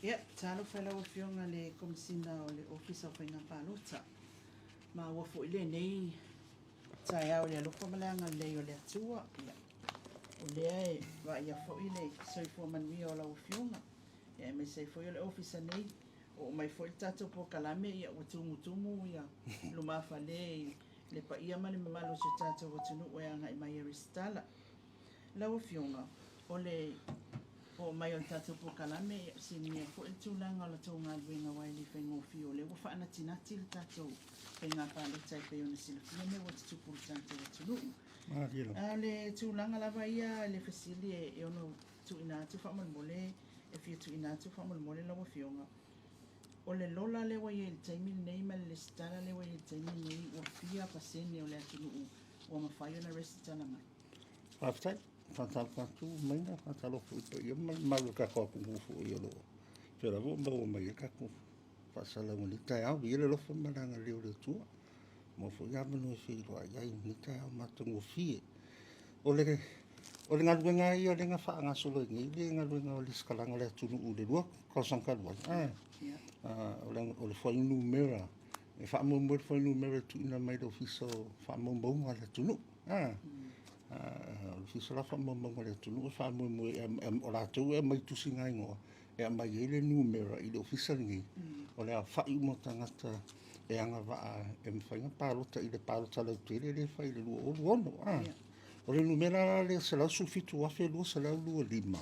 Ia, talofa i lau Afioga i le Komesina o le Ofisa o Faiga Palota. Maua foi lenei taeao i le alofa ma le agalelei o le Atua. Ia, o lea e vaaia foi le soifua manuia o lau Afioga, ia aemaise ai foi o le Ofisa nei. Oo mai foi le tatou polokalame, ia ua tumutumu ia lumafale i le paia ma le mamalu o si o tatou atunuu e agai mai e resitala. Lau Afioga, o le oo mai o le tatou polokalame, e fesiligia foi le tulaga o la outou galuega aua e le faigofie o lea ua faanatinati le tatou faiga palota e pei ona silafia mea ua tutupu i le tatou atunuu. A o le tulaga lava ia i le fesili e ono tuuina atu faamolemole, e fia tuuina atu faamolemole lau Afioga, o le lola lea ua i ai i le taimi lenei ma le resitala lea ua i ai i le taimi lenei, ua fia pasene o le atunuu ua mafai ona resitala mai? Faafetai. Faatalofa atu Maina, faatalofa foi i le paia ma le mamalu o le tatou atunuu foi o lo o faapea lava ona maua mai ai le tatou faasalalauga i lenei taeao. Viia le alofa ma le agalelei o le Atua, ua maua foi le avanoa e feiloai ai i lenei taeao matagofie. O le galuega lava ia lea na faagasolo ai nei le galuega o le resitalaga o le atunuu i le 2 tausaga talu ai, o le fuainumera, e faamoemoe le fuainumera e tuuina mai e le Ofisa o Faamaumauga a le atunuu. O le Ofisa la o Faamaumauga a le atunuu e faamoemoe, o latou e aumai tusigaigoa e aumai ai le numera i le Ofisa lenei, o le aofai uma o tagata e agavaa e mafai ona palota i le palota lautele lea e fai i le 2026. O le numera la lea 117,225,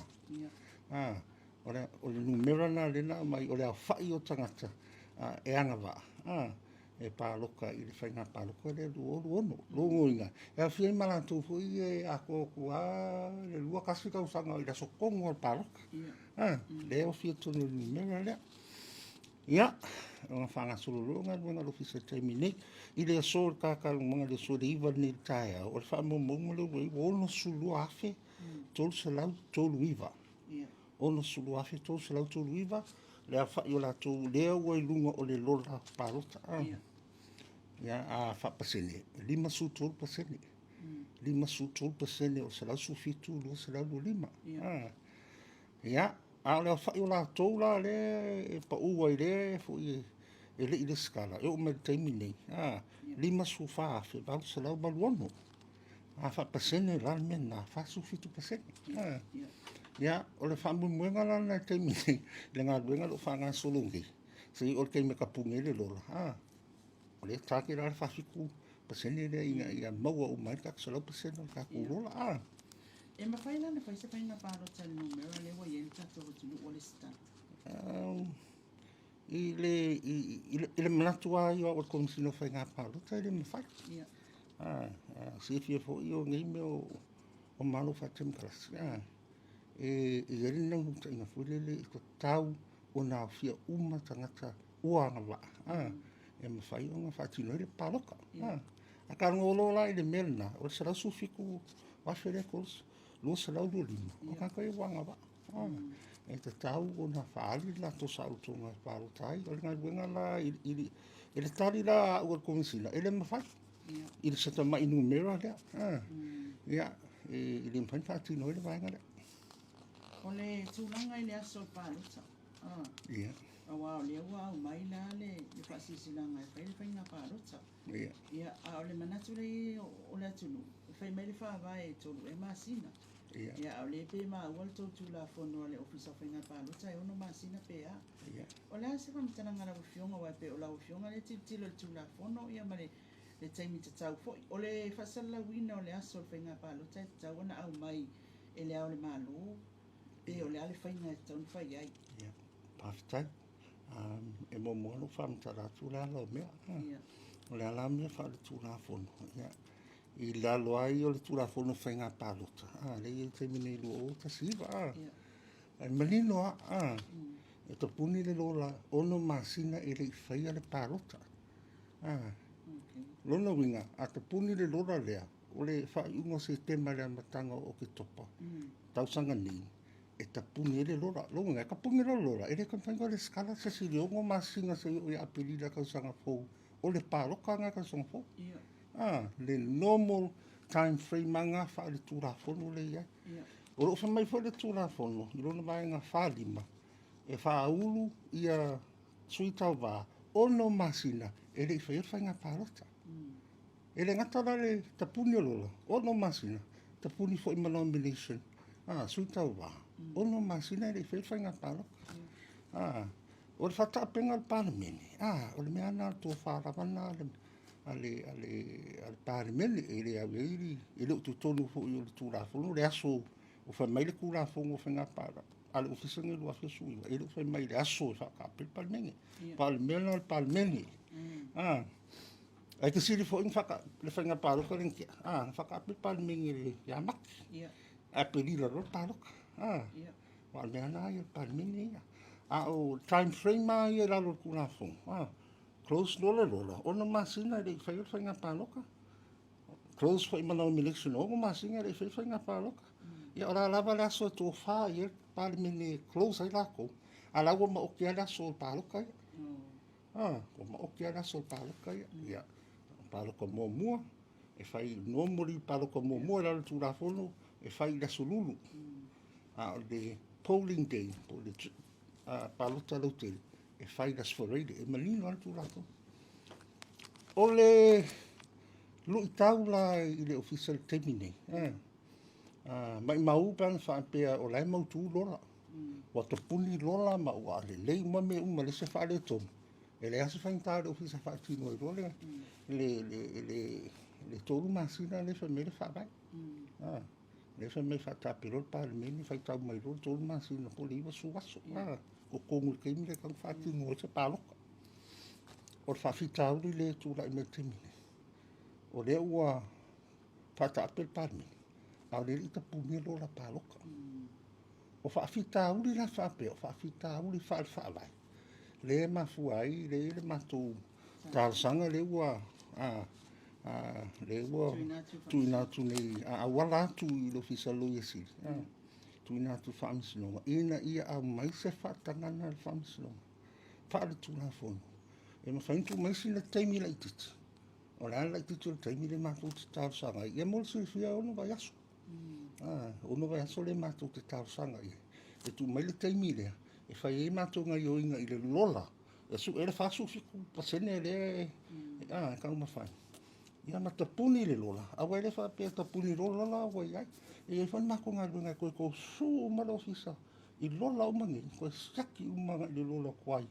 o le numera lena lea na aumai o le aofai o tagata e agavaa e palota i le faiga palota lea 2026. Lona uiga, e aofia ai ma latou foi ia e atoa atu lava le 21 tausaga i le aso tonu lava o le palota, lea e aofia i totonu o le numera lea. Ia, ona faagasolo loa lea o galuega a le Ofisa i le taimi nei. I le aso i le talatalumaga i le aso i le 9 nei i le taeao, o le faamaumauga lea ua i ai ua 62,339. 62,339 le aofai o latou lea ua i luga o le lola palota. Ia, a faapasene, e 53%. 53% o le 117,225. Ia, a o le aofai o latou la lea e pau ai lea foi e le i resitala, e oo mai i le taimi lenei, 54,886. A faapasene la le mea lena, e 47%. Ia, o le faamoemoega la lena i le taimi nei i le galuega o lo o faagasolo nei, seia oo i le taimi e tapuni ai le lola, o lea e target lava le 47% lea ina ia maua uma ai le tatou 100% o le tatou lola. E mafai la ona fai se faiga palota i le numera lea ua i ai le tatou atunuu ua resitala? I le manatu lava ia o au o le Komesina o Faiga Palota e le mafai. Silafia foi o nei mea o Malo faatemokarasi, e i ai le naunautaiga foi lele e tatau ona aofia uma tagata ua agavaa e mafai ona faatino ai le palota. A talanoa loa la i le mea lena, o le 117,000 lea 225, o tagata ia ua agavaa. E tatau ona faaali le latou saolotoga e palota ai. O le galuega la i le tali la a au a le Komesina, e le mafai i le tamai numera lea. Ia, e le mafai ona faatino ai le vaega lea. O le tulaga i le aso o le palota, aua o lea ua aumai la le faasilasilaga e fai le faiga palota. Ia, a o le manatu lea e i ai o le atunuu, e fai mai le Faavae e 3 ea masina. Ia, a o lea pei e maua le tou Tulafono a le Ofisa o Faiga Palota e 6 masina pe a. O le a se faamatalaga a lau Afioga aua e pei o lau Afioga lea e tilotilo i le Tulafono ia ma le taimi tatau foi. O le faasalalauina o le aso o le faiga palota e tatau ona aumai e Le Ao o le Malo pe o le a le faiga e tatau ona fai ai? Ia, faafetai. E muamua ona ou faamatala atu le ala o mea. O le ala o mea faale-Tulafono, ia, i lalo lava ia o le Tulafono o Faiga Palota, lea e i ai i le taimi nei 2019, e manino lava, e tapuni le lola 6 masina e le i faia le palota. Lona uiga, a tapuni le lola lea, o le faaiuga o Setema i le amataga o Oketopa tausaga nei, e tapuni ai le lola. Lona uiga, e tapuni loa le lola, e le toe mafai ona resitala se isi i le 6 masina seia oo ia Aperila tausaga fou, o le palota lena tausaga fou. Le normal time frame lava lena faale-Tulafono lea e i ai. O lo o fai mai foi le Tulafono i lona vaega 45, E faaulu ia sui tauva 6 masina e le i faia le faiga palota. E le gata la le tapuni o lola, 6 masina, tapuni foi ma nomination a sui tauva, 6 masina e le i faia le faiga palota. O le faataapeina o le Palemene, o le mea lena o le tofa lava lena a le Palemene, e le au i ai, e le o i totonu foi o le Tulafono le aso ua fai mai le Tulafono o Faiga Palota a le Ofisa lenei 2019, e le o fai mai le aso e faataape ai le Palemene. Pau le mea lena o le Palemene. Ae fesili foi le faiga palota lea na tea, na faataape le Palemene ia Mati, Aperila loa le palota. Aua o le mea lava lena ia a le Palemene ia. A o time frame lava ia i lalo o le Tulafono, close loa le lola, 6 masina e le i faia le faiga palota. Close foi ma nomination 6 masina e le i faia le faiga palota. Ia o le a lava le aso e tofa i ai le Palemene e close ai latou, a o la ua maoti lava le aso o le palota ia. Ua maoti lava le aso o le palota ia. Ia, palota muamua, e fai normally palota muamua i lalo o le Tulafono, e fai i le Aso Lulu. A o le polling day, po o le palota lautele, e fai i le Aso Faraile, e manino lava le Tulafono. O le luitau la i le Ofisa i le taimi nei, maumau pe ana faapea o la e mautu lola, ua tapuni lola ma ua lelei uma mea uma e leai se faaletonu, e leai lava se faigata i le Ofisa e faatino ai loa le 3 masina lea e fai mai ai le Faavae. Lea e fai mai e faataape loa le Palemene, faitau mai loa le 3 masina po o le 90 aso. Totonu o le taimi lea e tatau ona faatino ai se palota. O le faafitauli lea e tulai mai i le taimi nei, o lea ua faataape le Palemene, a o lea e le i tapunia lola palota. O faafitauli la faapea, o faafitauli faale-faavae, lea e mafua ai lea le matou talosaga lea ua lea ua tuuina atu nei auala atu i le Ofisa o le Loia Sili, tuuina atu i le Faamasinoga ina ia aumai se faatagaga a le Faamasinoga faale-Tulafono e mafai ona tuu mai sina taimi laitiiti. O le a le laitiiti o le taimi lea matou te talosaga ai? Ia mo le silafia e 6 vaiaso. 6 vaiaso lea matou te talosaga i ai. E tuu mai le taimi lea e fai ai matou gaioiga i le lola, e sue le 47% lea e taumafai. Ia ma tapuni le lola, aua e le faapea e tapuni lola la ua i ai. E i ai foi le matou galuega e toe tosu uma le ofisa i lola uma nei, toe siaki uma agai le lola tuai.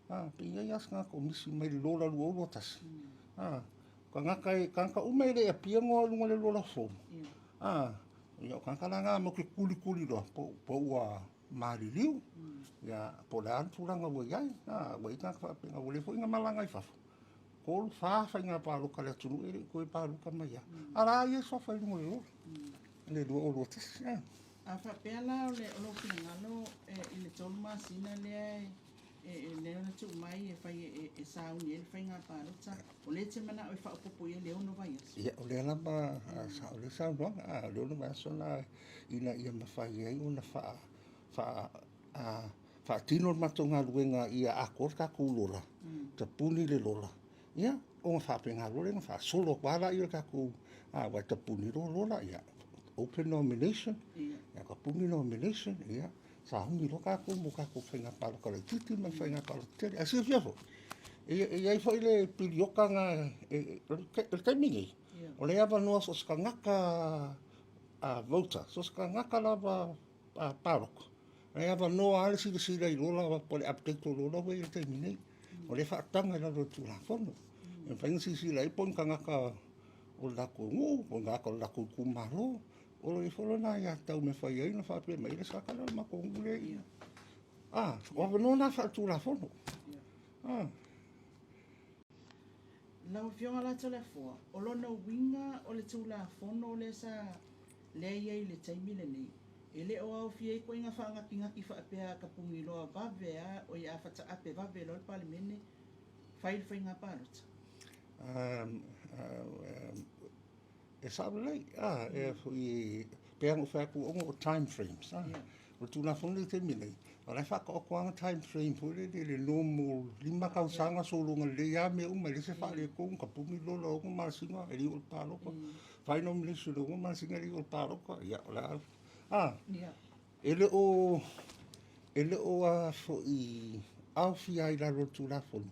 Pe i ai lava se tagata o misi mai le lola 2021. Tagata, tagata uma e le apia goa i luga o le lola fou. Ia o tagata la na matou te kulikuli loa po ua maliliu, ia po o le a le tulaga ua i ai. Ua i ai tagata faapena ua leva foi ona malaga i fafo. 3, 4 faiga palota a le atunuu e le i toe palota mai lava. A o la e i ai suafa i luga o le lola, le 2021. A faapea la o lou finagalo i le 3 masina lea e lea ona tuu mai e fai e sauni ai le faiga palota, o lea e te manao e faaopoopo i ai le 6 vaiaso? Ia, o lea lava sao lelei saunoaga, o le 6 vaiaso lena ina ia mafai ai ona faatino le matou galuega ia atoa le tatou lola, tapuni le lola, ia ona faapena loa lea ona faasolo atu lava lea o le tatou, aua e tapuni loa lola, ia open nomination, ia tapuni nomination, ia sauni loa tatou mo tatou faiga palota laitiiti ma le faiga palota tele. Ae silafia foi, e i ai foi le piliota na, o le taimi nei, o lea e avanoa so o se tagata voter, so o se tagata lava palota, e avanoa lava le silasila i lola po o le update o lola ua i ai i le taimi nei. O lea e faataga i lalo o le Tulafono. E mafai ona silasila ai po o ni tagata o le latou nuu, po o ni tagata o le latou itumalo. O lo o i ai foi lona aiatatau e mafai ai ona faapea mai, e le saka lea o le matou nuu lea e i. O avanoa na faale-Tulafono. Lau Afioga Latoleafoa, o lona uiga o le Tulafono lea sa lea e i ai i le taimi lenei, e le o aofia ai ituaiga faanatinati faapea a tapuni loa vave a, oi a fataape vave loa le Palemene, fai le faiga palota? E sao lelei, e foi, pei ona ou fai atu ona o time frames. O le Tulafono lea i le taimi nei, o la e faataoto lava time frame foi lele i le normal 5 tausaga sologa lelei lava mea uma, e leai se faaletonu, tapuni lola 6 masina e le i oo i le palota, fai nomination i le 6 masina e le i oo i le palota, ia o le a, e le o, E le o a foi aofia ai i lalo o le Tulafono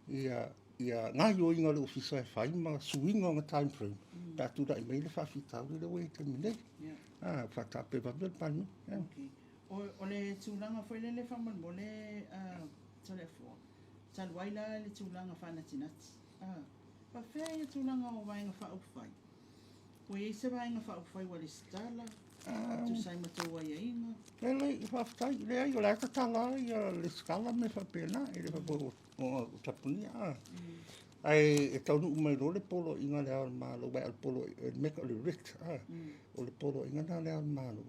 ia ia gaoioiga o le Ofisa e fai ma suiga o time frame pe a tulai mai le faafitauli lea ua i ai i le taimi nei. Ua faatape vave le Palemene. Okay. O le tulaga foi lele faamolemole, Toleafoa, talu ai la le tulaga faanatinati. Faafefea ia tulaga o Vaega Faaupufai? Ua i ai se Vaega Faaupufai ua resitala, tusa ai ma tou aiaiga? E lei, faafetai, leai, o le a tatala ia resitala ma mea faapena, e le faapea o tapunia. Ae e taunuu mai loa le poloaiga a le Ao o le Malo, aua o le poloaiga, le mea o le writ, o le poloaiga lena a le Ao o le Malo,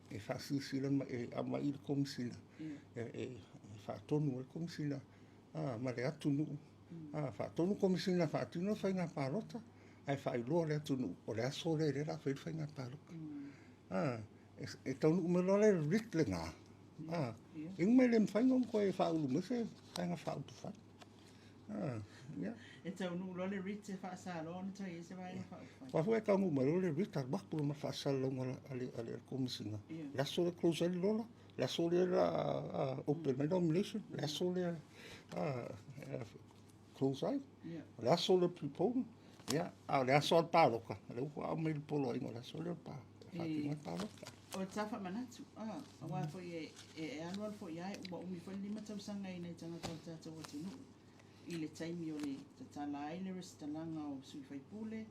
e faasilasila mai, e aumai i le Komesina, e faatonu ai le Komesina ma le atunuu. Faatonu Komesina e faatino le faiga palota, ae faailoa le atunuu o le aso lea lea o le a fai le faiga palota. E taunuu mai loa le writ lena, e uma e le mafai ona toe faaulu mai se Vaega Faaupufai. Ia. E taunuu loa le writ e faasaloa ona toe i ai se Vaega Faaupufai. Aua foi e taunuu mai loa le writ, alu atu loa ma le faasalalauga a le Komesina. Le aso lea close ai le lola, le aso lea la open mai nomination, le aso lea close ai. O le aso lea prepone, ia, a o le aso a le palota, lea ua aumai le poloaiga o le aso lea e faatino ai le palota. O ta faamanatu, aua foi e alu alu foi ai, ua umi foi le 5 tausaga i nai tagata o le tatou atunuu i le taimi o le tatala ai le resitalaga o sui faipule,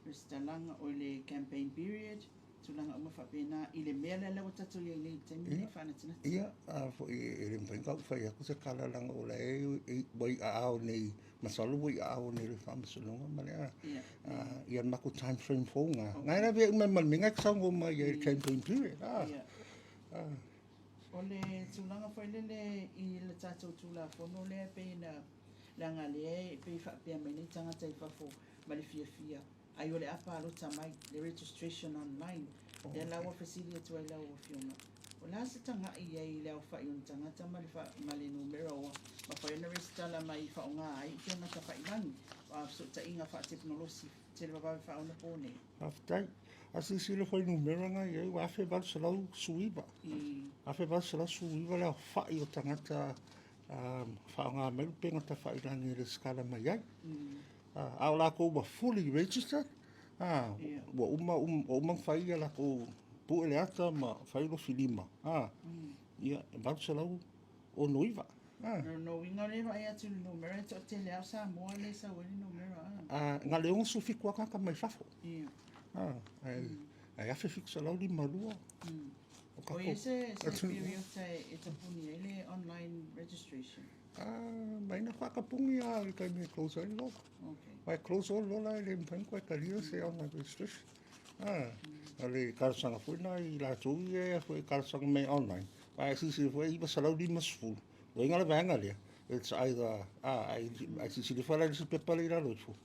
resitalaga o le campaign period, tulaga uma faapena i le mea lea lea ua tatou i ai nei i le taimi lenei faanatinati. Ia, a foi e le mafai ona fai atu se tala leaga o la e ua i aao nei, masalo ua i aao nei le Faamasinoga ma le ia le matou time frame fou na. Ngai la vea mai ma le mea na saunoa mai ai le campaign period. O le tulaga foi lele i le tatou Tulafono lea pei na leaga lea e pei faapea mai nei tagata i fafo ma le fiafia ai o le a palota mai le registration online lea la ua fesili atu ai lau afioga, o le a se tagai ai i le aofai o ni tagata ma le numera ua mafai ona resitala mai faaaoga ai upega tafailagi a fesootaiga faatekonolosi televavave faaonapo nei? Faafetai. A silasila foi i numera na i ai, ua 1819. 1819 le aofai o tagata faaaoga mai upega tafailagi e resitala mai ai. A o latou ua fully registered, ua uma ona fai ia latou pue le ata ma fai lofilima, ia, e 869. No uiga o le vaai atu i le numera e toatele lava o Samoa le sau ai le numera. Na le 67 lava tagata mai fafo. Ae 1752 o O i se period e tapuni ai le online registration? Mai na faatapuni lava i le taimi e close ai le lola. Vai close o le lola e le mafai ona toe talia se online registration. O le talosaga foi na i latou ia foi e talosaga mai online. Ae silasila foi e 950. O iga le vaega lea. It's either, ai silasila foi la i le isi pepa lea i lalo ifo.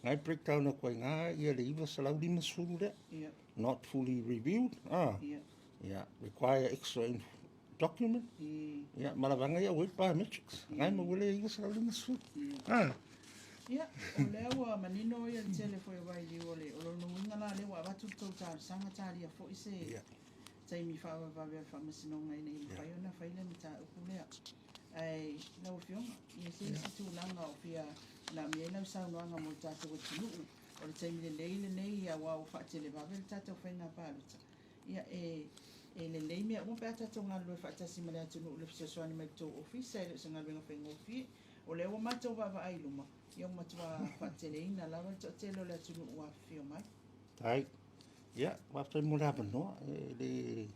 Ngai breakdown atu ai ngā ia le 950 lea. Not fully reviewed. Yeah, require extra document. Yeah, ma la vaega ia ua biometrics. Ngai ma ua le 950. Ia, o lea ua manino ia le tele foi o vailiu o le o lona uiga la lea ua avatu le tou talosaga talia foi se taimi faavavevave a le Faamasinoga ina ia mafai ona fai le mataupu lea. Ae lau afioga, ia se isi tulaga o fia manaomia ai lau saunoaga mo le tatou atunuu o le taimi lelei lenei aua ua faatelevave le tatou faiga palota. Ia e lelei mea uma pe a tatou galulue faatasi ma le atunuu i le fesoasoani mai le tou ofisa, e le o se galuega faigofie. O lea ua matou vaavaai i luma, ia ua matua faateleina lava le toatele o le atunuu ua afifio mai. Tai. Ia, faafetai mo le avanoa. E le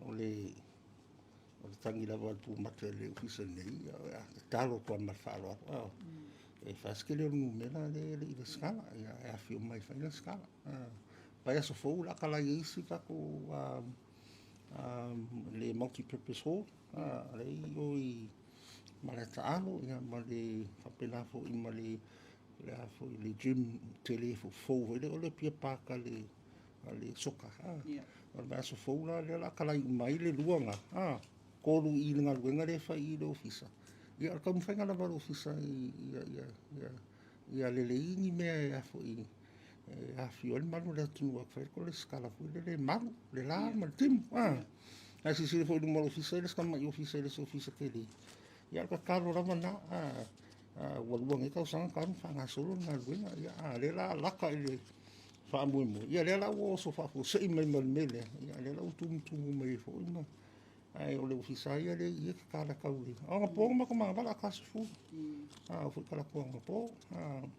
o le o le tagi lava o le pumate o le ofisa nei, ia, tatalo atu lava ma le faaaloalo. E fai se tele o le numera le le i resitala, ia e afio mai fai le resitala. Vai aso fou la kala i isi tatou le multi-purpose hall, le i o i Malaetaalo, ia, ma le faapena foi ma le a foi le gym tele fou foi le o le Apia Park a le soka. O le vaiaso fou la lea la kalai uma ai le lua na, tolu i le galuega lea e fai i le ofisa. Ia o le taumafaiga lava o le ofisa ia lelei ni mea e a foi e afio ai le malu o le atunuu a fai ko le resitala foi lele malu le la ma le timu. Ae silasila foi i luma o le Ofisa, e le o se tamai Ofisa, e le o se Ofisa tele. Ia, o le tatalo lava lena, ua lua nei tausaga talu ona faagasolo le galuega, ia, a o lea o le a lata i le faamoemoe, ia lea la ua oso faafuasei mai ma le mea lea, ia lea la ua tumutumu mai ai foi ma ae o le Ofisa lava ia lea e i i e tatala tau i le... O anapo na matou manava o le ata 10. A oo foi i talaatu anapo.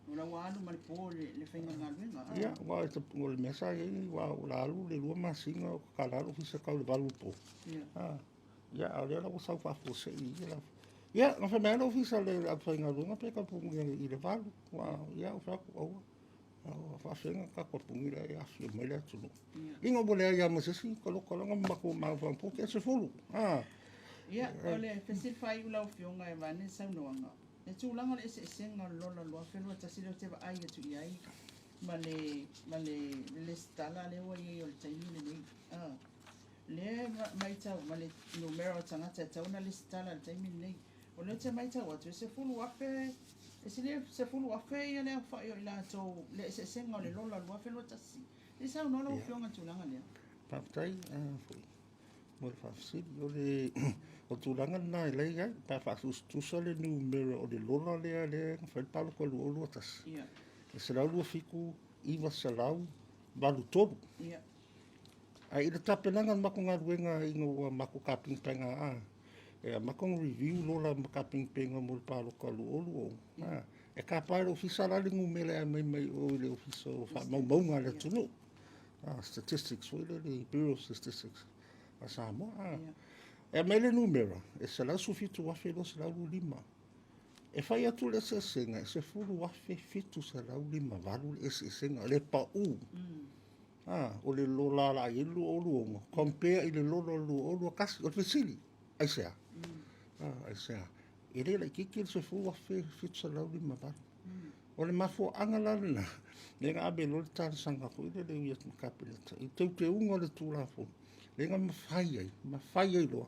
O la ua alu ma le po le faiga o le galuega. Ia, aua o le mea sa i ai, aua o le a alu le 2 masina o tatala lava le Ofisa tau i le 8 i le po. Ia, a o lea la ua sau faafuasei ia la. Ia, na fai mai lava le Ofisa o le aufaigaluega pe tau puni i le 8. Ia, ou fai atu, aua. Aua, faafefea ona tatou puni la e afifio mai le atunuu. Ina ua leai lava ma se isi taloka la na matou mafaufau po o le 10. Ia, o le fesili faaiu lau Afioga e vaeane le saunoaga, le tulaga o le eseesega o le lola 2021 lea ou te vaai atu i ai ma le ma le resitala lea ua i ai o le taimi lenei. Lea e matau ma le numera o tagata e tatau ona resitala i le taimi lenei. O lea ou te matau atu e 10,000, e sili 10,000 ia le aofai o i latou le eseesega o le lola 2021. Se i saunoa lau Afioga i le tulaga lea. Faafetai foi mo le faafesili. O le o tulaga lena e lea e i ai, pe a faatusatusa le numera o le lola lea lea na fai le palota 2021, e 127, 983. Ae i le tapenaga o le matou galuega ina ua matou tapenapena e amata ona review lola ma tapenapena mo le palota 2020, e tapa e le Ofisa la le numera e aumai mai o i le Ofisa o Faamaumauga a le atunuu, statistics foi lele, Bureau of Statistics a Samoa. E aumai le numera e 117,225. E fai atu le eseesega e 10,758 le eseesega, le pau. O le lola la i ai le 2026, compare i le lola o le 2021. O le fesili, aisea? Aisea? E le laitiiti le 10,758. O le mafuaaga la lena, lea na ave loa le talosaga foi lele i atu i le Kapeneta, i teuteuga o le Tulafono, lea na mafai ai, mafai ai loa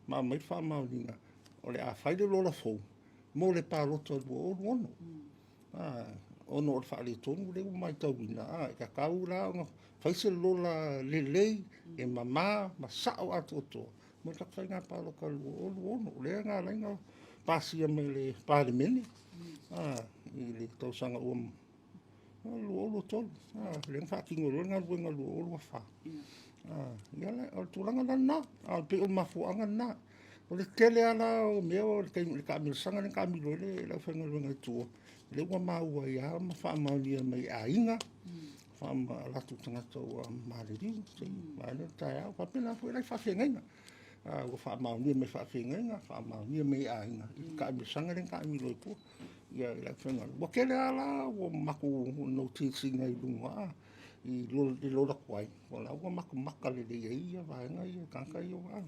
ma aumai le faamaoniga o le a fai le lola fou mo le palota 2026. Ona o le faaletonu lea ua matauina, e tatau la ona fai se lola lelei e mama ma sao atoatoa mo le tatou faiga palota 2026. O lea na ala ai ona pasia mai e le Palemene i le tausaga ua 2023, lea na faatino loa le galuega 2024. Ia o le tulaga la lena, ae pei o le mafuaaga lena. O le tele lava la o mea o le taimi o le taamilosaga lea na taamilo ai le aufaigaluega i tua, lea ua maua ai lava ma faamaonia mai e aiga, o latou tagata ua maliliu se i vaeane le taeao. E faapena foi la i faafeagaiga, ua faamaonia mai e faafeagaiga, faamaonia mai e aiga i le taamilosaga lea na taamilo ai i tua le aufaigaluega. Ua tele lava la ua matou notice ina i luga i le lola tuai, o la ua matamata lelei ai ia vaega ia, tagata ia.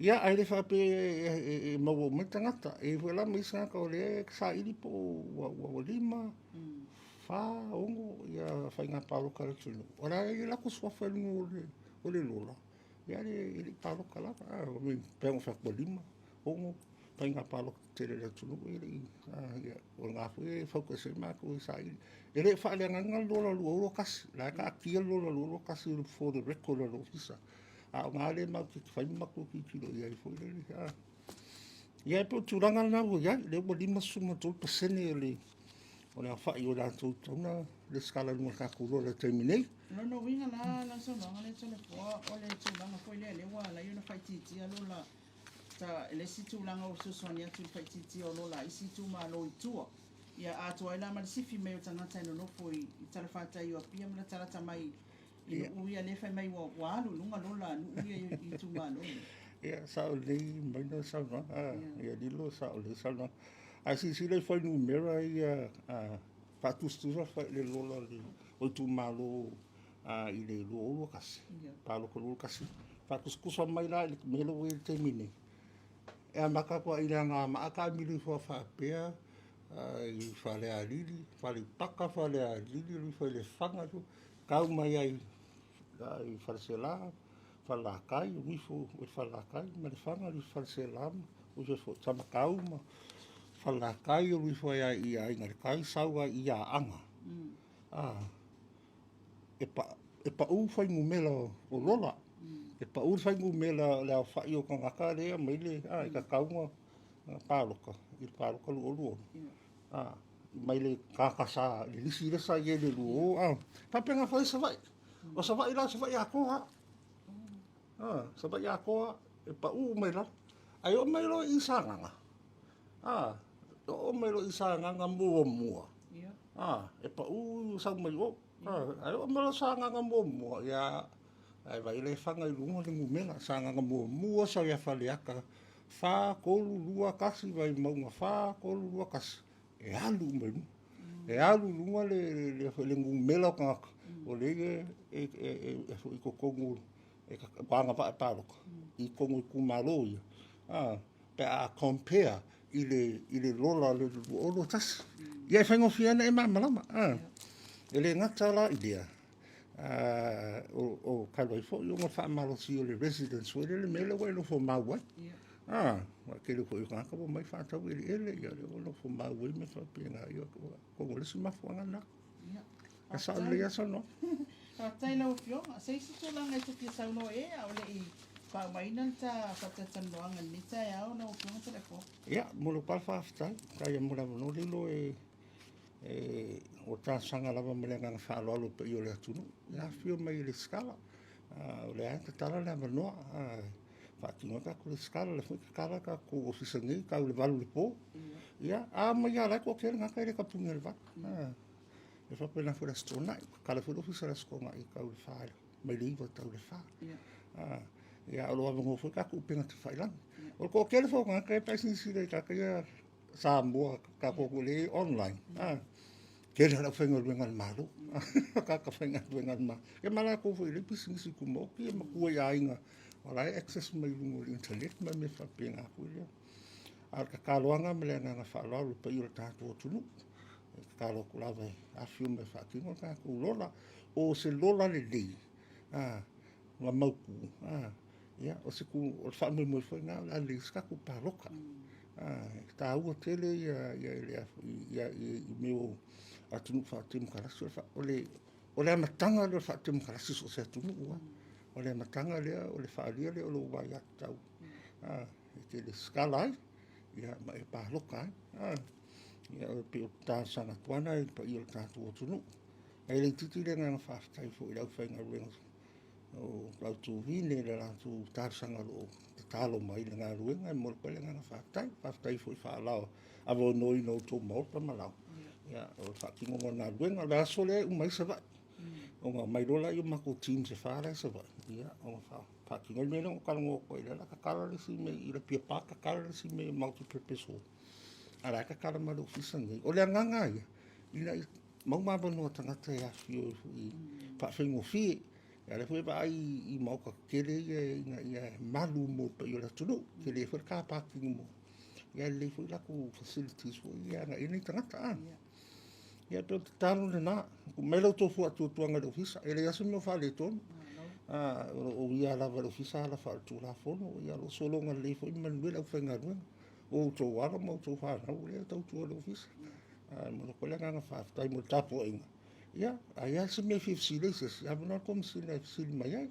Ia, ae le faapea e maua uma ai tagata. E i ai foi la ma isi tagata o lea e saili po o ua 5, 4, 6 ia faiga palota a le atunuu, o la e i ai latou suafa i luga o le lola, ia e le i palota lava. Pei ona ou fai atu, ua 5, 6 faiga palota tetele a le atunuu e le i, ia, o lena foi e focus ai matou e saili. E le o faaleagaina le lola 2021, o la e taatia le lola 2021 for the record a le Ofisa. A o na lea matou te fai ma matou tilotilo i ai foi lele. Ia e pei o le tulaga lena ua i ai, lea ua 53% o le o le aofai o latou tatau ona resitala i luga o le tatou lola i le taimi nei. O lona uiga la lau saunoaga lea Toleafoa, o le tulaga foi lea lea ua ala ai ona faaitiitia lola ta le isi tulaga ua fesoasoani atu i le faaitiitia o lola a isi itumalo i tua. Ia atoa ai la ma le sifi mai o tagata e nonofo i talafatai o Apia ma latalata mai i nuu ia lea fai mai ua alu i luga lola a nuu ia i itumalo ia. Ia, sao lelei mai le saunoaga. Ia lilo, sao lelei saunoaga. Ae silasila i fuainumera ia faatusatusa i le lola o itumalo i le 2021, palota 2021, faatusatusa mai la i le mea lea ua i ai i le taimi nei. E amata atu lava i le Anoamaa taamilo ifo faapea i Falealili, Faleipaka, Falealili, alu ifo i Lefaga, tau mai ai i Faleaseela, Falelatai, alu ifo i Falelatai ma Lefaga, alu ifo i Faleaseela, alu ifo foi i Samatau ma Falelatai, alu ifo ai lava i Aiga i le Tai, sau lava i Aana. E pau fuainumera o lola. E pau le fuainumera o le aofa'i o tagata lea e aumai le a i tatauga palota i le palota 2020 a mai le tagata sa le lisi lea sa i ai i le 20 a. Faapena foi Savaii. O Savaii la o Savaii atoa lava. Savaii atoa e pau mai lalo. Ae oo mai loa i Sagaga, oo mai loa i Sagaga muamua, e pau sau mai o. Ae oo mai loa Sagaga muamua, ia, ae vaai la e faga i luga le numera. Sagaga muamua sau ia Faleata 4, 3, 2, 1, Vaimauga 4, 3, 2, 1, e alu uma i luga. E alu i luga le numera o tagata o lea e i totonu ua agavaa e palota i totonu o itumalo ia, pe a compare i le lola o le 2021. Ia e faigofie lava ona e malamalama. E le gata la i lea, o talu ai foi ona o le faamalosia o le residence foi lea, le mea lea ua e nofo mau ai. Aua tele foi o tagata ua omai faatau eleele, ia lea ua nofo mau ai mea faapena. Ia, atonu o le isi mafuaaga lena. E sao lelei lava saunoaga. Faafetai i lau Afioga. Se isi tulaga e te fia saunoa i ai a o le i faaumaina le ta faatalatalanoaga i lenei taeao lau Afioga Toleafoa? Ia, mo lou pala faafetai. Faafetai mo le avanoa Lilo e ua talosaga lava ma le agaga faaaloalo i le paia o le atunuu. E afifio mai e resitala. O lea lava e tatala le avanoa. Faatino ai tatou resitala. O lea foi e tatala tatou ofisa nei tau i le 8 i le po. Ia, a omai lava o la e toatele tagata e le tapuni i le 8. E faapena foi i le Aso Toonai, tatala foi le ofisa i le Aso Toonai e tau i le 4, mai le 9 tau i le 4. Ia, o lo o avanoa foi tatou upega tafailagi. O le toatele foi o tagata pe a silasila i tagata ia Samoa, tatou o lea e online, tele lava le aufaigaluega a le Malo, tagata faigaluega a le Malo. Ia ma latou foi i le pisinisi tumaoti ma tua i aiga o la e access mai i luga o le internet ma mea faapena foi lea. A o le tataloaga ma le agaga faaaloalo i le paia o le tatou atunuu, e tatalo atu lava e afifio mai e faatino le tatou lola. O se lola lelei ma mautu, ia, o se o le faamoemoe foi lena o le a lelei ai se tatou palota. E taua tele ia i mea o atunuu faatemokarasi, o le amataga lea o le faatemokarasi i so o se atunuu lava. O le amataga lea o le faaalia lea o lou aiatatau e te resitala ai, ia, ma e palota ai. Ia, e pei o le talosaga atu lava lena i le paia o le tatou atunuu. Ae le itiiti le agaga faafetai foi i le aufaigaluega o le au-TV i le latou talosaga o lo o tatalo mai i le galuega, e momoli atu ai le agaga faafetai. Faafetai foi faaavanoaina o outou maota ma laoa, ia, o le faatinoga o le galuega. O le aso lea e uma ai Savaii, ona omai loa lea o matou teams e 4 la e i Savaii, ia, ona faatino ai le mea lea na ou talanoa atu ai, o lea o le a tatala le isi mea i Apia Park, tatala le isi mea i Multipurpose Hall, a o la e tatala ma le ofisa lenei. O le agaga ia, ina ia maua avanoa o tagata e afifio ai foi faafaigofie. A o lea foi e vaai i maota tetele ia ina ia malu mo le paia o le atunuu. Tele foi le car parking mo, ia lelei foi latou facilities foi ia agai i ai tagata. Ia pei o le tatalo lena, tuu mai la outou faatuatuaga i le ofisa, e leai lava se mea o faaletonu. O lo o uia lava e le ofisa ala faale-tulafono, ia o lo o sologa lelei foi ma manuia le aufaigaluega. O outou alo ma outou fanau lea e tautua i le ofisa. E momoli atu ai le agaga faafetai mo le tapuaiga. Ia, a i ai lava se mea e fia fesili ai se isi, avanoa le Komesina e fesili mai ai.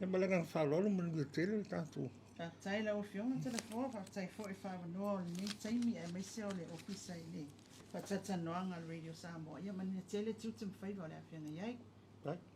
Ia ma le agaga faaaloalo, manuia tele le tatou. Faafetai i lau Afioga Toleafoa, faafetai foi faaavanoa o lenei taimi aemaise o le Ofisa i le faatalatalanoaga a le Radio Samoa. Ia manuia tele tiute ma faiva o le a feagai ai. Faafetai.